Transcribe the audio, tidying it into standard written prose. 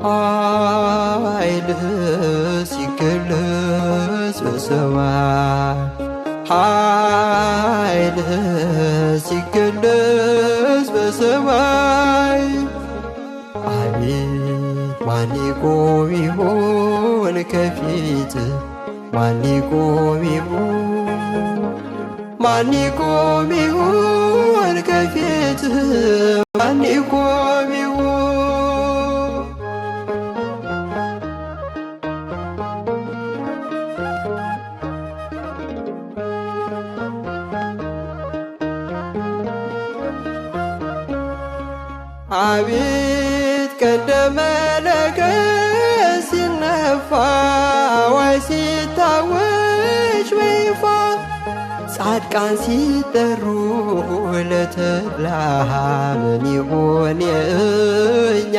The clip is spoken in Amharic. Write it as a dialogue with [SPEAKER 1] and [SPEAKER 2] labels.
[SPEAKER 1] ኃይልህ ሲገለጽ በሰማይ፣ ኃይልህ ሲገለጽ በሰማይ፣ አቤት ማን ይቆም ይሆን ከፊት? ማን ይቆም ይሆን? ማን ይቆም ይሆን ከፊት? ማን ይቆም ይሆን? አቤት ቀንደ መለከት ሲነፋ፣ አዋጅ ሲታወጅ በይፋ፣ ጻድቃን ሲጠሩ ለተድላ፣ ምን ይሆን የእኛ?